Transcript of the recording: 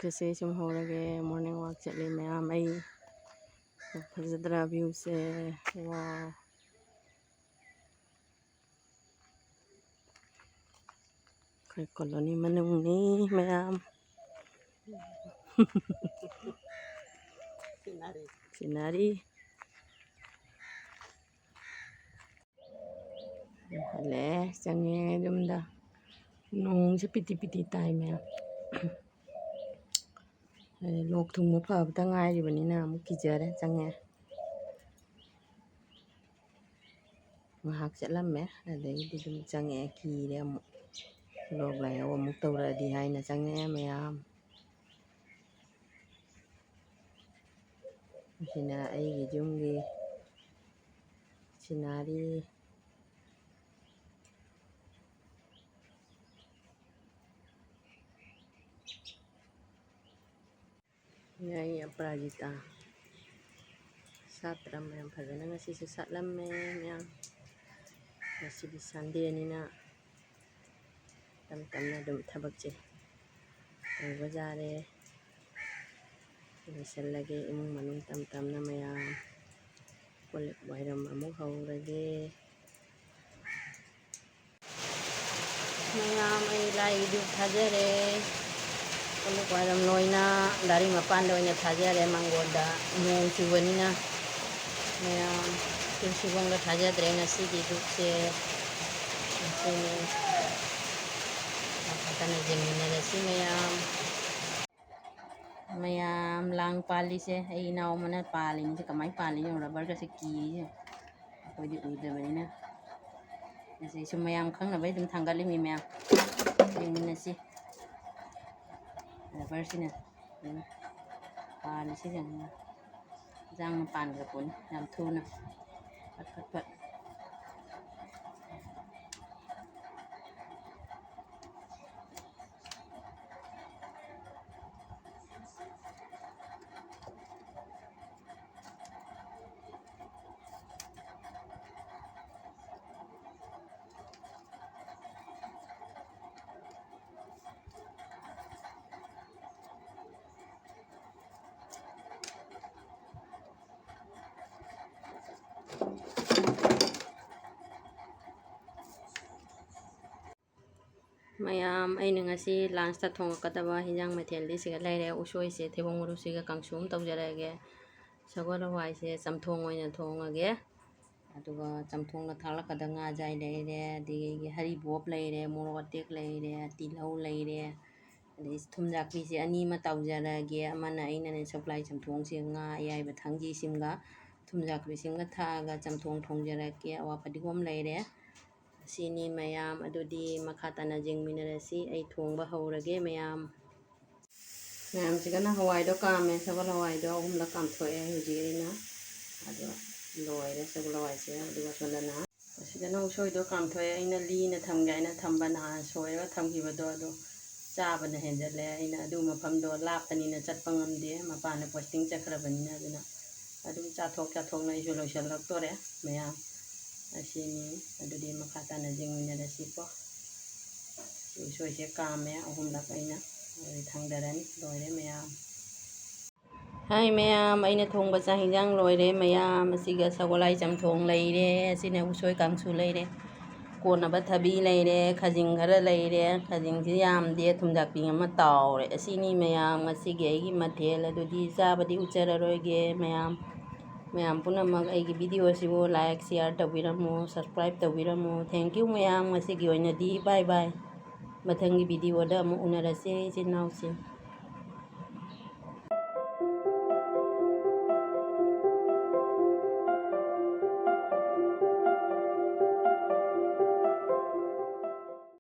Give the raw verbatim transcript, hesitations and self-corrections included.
ꯀꯁꯦ ꯁꯨꯝ ꯍꯧꯔꯒꯦ꯫ Morning walk ꯆꯠꯂꯤ ꯃꯌꯥꯝ꯫ ꯑꯩ ꯐꯖꯗ꯭ꯔꯥ viewꯁꯦ? ꯋꯥ꯫ ꯑꯩꯈꯣꯏ colony ꯃꯅꯨꯡꯅꯤ ꯃꯌꯥꯝ꯫ Scenery꯫ Scenery꯫ ꯍꯜꯂꯛꯑꯦ, ꯆꯪꯉꯦ ꯌꯨꯝꯗ꯫ ꯅꯣꯡꯁꯦ ꯄꯤꯇꯤ ꯄꯤꯇꯤ ꯇꯥꯏ ꯃꯌꯥꯝ꯫ ꯑꯗꯩ ꯂꯣꯛ ꯊꯨꯡꯕ ꯐꯕꯇ ꯉꯥꯏꯔꯤꯕꯅꯤꯅ ꯑꯃꯨꯛ ꯀꯤꯖꯔꯦ, ꯆꯪꯉꯦ꯫ ꯉꯥꯏꯍꯥꯛ ꯆꯠꯂꯝꯃꯦ, ꯑꯗꯩꯗꯤ ꯑꯗꯨꯝ ꯆꯪꯉꯛꯑꯦ, ꯀꯤꯔꯦ ꯑꯃꯨꯛ꯫ ꯂꯣꯛ ꯂꯥꯏꯍꯧ ꯑꯃꯨꯛ ꯇꯧꯔꯛꯑꯗꯤ ꯍꯥꯏꯅ ꯆꯪꯉꯛꯑꯦ ꯃꯌꯥꯝ꯫ ꯃꯁꯤꯅ ꯑꯩꯒꯤ ꯌꯨꯝꯒꯤ scenery꯫ ꯑꯩ ꯑꯄꯔꯥꯖꯤꯇꯥ ꯁꯥꯠꯇ꯭ꯔꯥ ꯃꯌꯥꯝ? ꯐꯖꯅ ꯉꯁꯤꯁꯨ ꯁꯥꯠꯂꯝꯃꯦ ꯃꯌꯥꯝ꯫ ꯉꯁꯤꯗꯤ Sundayꯅꯤꯅ ꯇꯞ ꯇꯞꯅ ꯑꯗꯨꯝ ꯊꯕꯛꯁꯦ ꯇꯧꯕ ꯌꯥꯔꯦ꯫ ꯂꯣꯏꯁꯤꯜꯂꯒꯦ ꯏꯃꯨꯡ ꯃꯅꯨꯡ ꯇꯞ ꯇꯞꯅ ꯃꯌꯥꯝ꯫ ꯀꯣꯜꯂꯤꯛ ꯋꯥꯏꯔꯝ ꯑꯃꯨꯛ ꯍꯧꯔꯒꯦ꯫ ꯃꯌꯥꯝ ꯑꯩ ꯂꯥꯏꯒꯤ ꯙꯨꯞ ꯊꯥꯖꯔꯦ꯫ ꯀꯣꯜꯂꯤꯛ ꯋꯥꯏꯔꯝ ꯂꯣꯏꯅ ꯗꯥꯔꯤ ꯃꯄꯥꯟꯗ ꯑꯣꯏꯅ ꯊꯥꯖꯔꯦ, ꯃꯥꯡꯒꯣꯜꯗ꯫ ꯅꯣꯡ ꯆꯨꯕꯅꯤꯅ ꯃꯌꯥꯝ ꯇꯨꯜꯁꯤꯕꯣꯡꯗ ꯊꯥꯖꯗ꯭ꯔꯦ ꯉꯁꯤꯒꯤ ꯙꯨꯞꯁꯦ꯫ ꯉꯁꯤꯅꯤ꯫ ꯃꯈꯥ ꯇꯥꯅ ꯌꯦꯡꯃꯤꯟꯅꯔꯁꯤ ꯃꯌꯥꯝ꯫ ꯃꯌꯥꯝ ꯂꯥꯡ ꯄꯥꯜꯂꯤꯁꯦ ꯑꯩ ꯏꯅꯥꯎ ꯑꯃꯅ ꯄꯥꯜꯂꯤꯅꯤꯁꯦ꯫ ꯀꯃꯥꯏꯅ ꯄꯥꯜꯂꯤꯅꯣ ꯌꯦꯡꯉꯣ, rubberꯒꯁꯦ ꯀꯤꯔꯤꯁꯦ꯫ ꯑꯩꯈꯣꯏꯗꯤ ꯎꯗꯕꯅꯤꯅ꯫ ꯑꯁꯤꯁꯨ ꯃꯌꯥꯝ ꯈꯪꯅꯕꯩ ꯑꯗꯨꯝ ꯊꯥꯡꯒꯠꯂꯤꯃꯤ ꯃꯌꯥꯝ꯫ ꯌꯦꯡꯃꯤꯟꯅꯁꯤ꯫ Rubberꯁꯤꯅ ꯌꯦꯡꯉꯨ꯫ ꯄꯥꯜꯂꯤꯁꯦ ꯌꯦꯡꯉꯨ꯫ ꯏꯟꯖꯥꯡꯅ ꯄꯥꯟꯈ꯭ꯔ ꯄꯣꯠꯅꯤ ꯌꯥꯝ ꯊꯨꯅ꯫ ꯐꯠ ꯐꯠ ꯐꯠ꯫ ꯃꯌꯥꯝ, ꯑꯩꯅ ꯉꯁꯤ lunchꯇ ꯊꯣꯡꯉꯛꯀꯗꯕ ꯍꯤꯟꯖꯥꯡ ꯃꯊꯦꯜꯗꯤ ꯁꯤꯒ ꯂꯩꯔꯦ꯫ ꯎꯁꯣꯏꯁꯦ ꯊꯩꯕꯣꯡ ꯃꯔꯨꯁꯤꯒ ꯀꯥꯡꯁꯨ ꯑꯃ ꯇꯧꯖꯔꯛꯑꯒꯦ꯫ ꯁꯒꯣꯜ ꯍꯋꯥꯏꯁꯦ ꯆꯝꯊꯣꯡ ꯑꯣꯏꯅ ꯊꯣꯡꯉꯒꯦ꯫ ꯑꯗꯨꯒ ꯆꯝꯊꯣꯡꯗ ꯊꯥꯛꯂꯛꯀꯗ ꯉꯥꯖꯥꯏ ꯂꯩꯔꯦ, ꯑꯗꯒꯤ ꯍꯔꯤꯕꯣꯞ ꯂꯩꯔꯦ, ꯃꯣꯔꯣꯛ ꯑꯇꯦꯛ ꯂꯩꯔꯦ, ꯇꯤꯜꯍꯧ ꯂꯩꯔꯦ, ꯑꯗꯩ ꯊꯨꯝꯖꯥꯛꯄꯤꯁꯦ ꯑꯅꯤ ꯑꯃ ꯇꯥꯎꯖꯔꯛꯑꯒꯦ꯫ ꯑꯃꯅ ꯑꯩꯅꯅꯦ ꯁꯒꯣꯜ ꯍꯋꯥꯏ ꯆꯝꯊꯣꯡꯁꯦ ꯉꯥ ꯑꯌꯥꯏꯕ ꯊꯥꯡꯖꯤꯡꯁꯤꯝꯒ ꯊꯨꯝꯖꯥꯛꯄꯤꯁꯤꯝꯒ ꯊꯥꯛꯑꯒ ꯆꯝꯊꯣꯡ ꯊꯣꯡꯖꯔꯛꯀꯦ꯫ ꯑꯋꯥ ꯐꯗꯤꯒꯣꯝ ꯂꯩꯔꯦ꯫ ꯑꯁꯤꯅꯤ ꯃꯌꯥꯝ꯫ ꯑꯗꯨꯗꯤ ꯃꯈꯥ ꯇꯥꯅ ꯌꯦꯡꯃꯤꯟꯅꯔꯁꯤ꯫ ꯑꯩ ꯊꯣꯡꯕ ꯍꯧꯔꯒꯦ ꯃꯌꯥꯝ꯫ ꯃꯌꯥꯝꯁꯤꯒꯅ ꯍꯋꯥꯏꯗꯣ ꯀꯥꯝꯃꯦ꯫ ꯁꯒꯣꯜ ꯍꯋꯥꯏꯗꯣ ꯑꯍꯨꯝꯂꯛ ꯀꯥꯝꯊꯣꯛꯑꯦ ꯍꯧꯖꯤꯛ ꯑꯩꯅ꯫ ꯑꯗꯣ ꯂꯣꯏꯔꯦ ꯁꯒꯣꯜ ꯍꯋꯥꯏꯁꯦ꯫ ꯑꯗꯨꯒ ꯁꯣꯝꯗꯅ ꯑꯁꯤꯗꯅ ꯎꯁꯣꯏꯗꯣ ꯀꯥꯝꯊꯣꯛꯑꯦ꯫ ꯑꯩꯅ ꯂꯤꯅ ꯊꯝꯒꯦ ꯍꯥꯏꯅ ꯊꯝꯕ, ꯅꯍꯥꯟ ꯁꯣꯏꯔꯒ ꯊꯝꯈꯤꯕꯗꯣ, ꯑꯗꯣ ꯆꯥꯕꯅ ꯍꯦꯟꯖꯜꯂꯦ꯫ ꯑꯩꯅ ꯑꯗꯨ ꯃꯐꯝꯗꯣ ꯂꯥꯞꯄꯅꯤꯅ ꯆꯠꯄ ꯉꯝꯗꯦ, ꯃꯄꯥꯟꯗ posting ꯆꯠꯈ꯭ꯔꯕꯅꯤꯅ꯫ ꯑꯗꯨꯅ ꯑꯗꯨꯝ ꯆꯥꯊꯣꯛ ꯆꯥꯊꯣꯛꯅ ꯑꯩꯁꯨ ꯂꯣꯏꯁꯤꯜꯂꯛꯇꯣꯔꯦ ꯃꯌꯥꯝ꯫ ꯑꯁꯤꯅꯤ꯫ ꯑꯗꯨꯗꯤ ꯃꯈꯥ ꯇꯥꯅ ꯌꯦꯡꯃꯤꯟꯅꯔꯁꯤꯀꯣ꯫ ꯎꯁꯣꯏꯁꯦ ꯀꯥꯝꯃꯦ ꯑꯍꯨꯝꯂꯛ ꯑꯩꯅ꯫ ꯑꯗꯨꯗꯤ ꯊꯥꯡꯗꯔꯅꯤ꯫ ꯂꯣꯏꯔꯦ ꯃꯌꯥꯝ꯫ ꯍꯥꯏ ꯃꯌꯥꯝ, ꯑꯩꯅ ꯊꯣꯡꯕ ꯆꯥꯛ ꯍꯤꯟꯖꯥꯡ ꯂꯣꯏꯔꯦ ꯃꯌꯥꯝ꯫ ꯑꯁꯤꯒ ꯁꯒꯣꯜ ꯍꯋꯥꯏ ꯆꯝꯊꯣꯡ ꯂꯩꯔꯦ, ꯑꯁꯤꯅ ꯎꯁꯣꯏ ꯀꯥꯡꯁꯨ ꯂꯩꯔꯦ, ꯀꯣꯟꯅꯕ ꯊꯕꯤ ꯂꯩꯔꯦ, ꯈꯥꯖꯤꯡ ꯈꯔ ꯂꯩꯔꯦ, ꯈꯥꯖꯤꯡꯁꯤ ꯌꯥꯝꯗꯦ, ꯊꯨꯝꯖꯥꯛꯄꯤ ꯑꯃ ꯇꯥꯎꯔꯦ꯫ ꯑꯁꯤꯅꯤ ꯃꯌꯥꯝ ꯉꯁꯤꯒꯤ ꯑꯩꯒꯤ ꯃꯊꯦꯜ꯫ ꯑꯗꯨꯗꯤ ꯆꯥꯕꯗꯤ ꯎꯠꯆꯔꯔꯣꯏꯒꯦ ꯃꯌꯥꯝ꯫ ꯃꯌꯥꯝ ꯄꯨꯝꯅꯃꯛ ꯑꯩꯒꯤ video ꯑꯁꯤꯕꯨ like, share ꯇꯧꯕꯤꯔꯝꯃꯨ, subscribe ꯇꯧꯕꯤꯔꯝꯃꯨ꯫ Thank you ꯃꯌꯥꯝ, ꯉꯁꯤꯒꯤ ꯑꯣꯏꯅꯗꯤ bye bye꯫ ꯃꯊꯪꯒꯤ videoꯗ ꯑꯃꯨꯛ ꯎꯅꯔꯁꯦ ꯏꯆꯤꯟ ꯏꯅꯥꯎꯁꯤꯡ꯫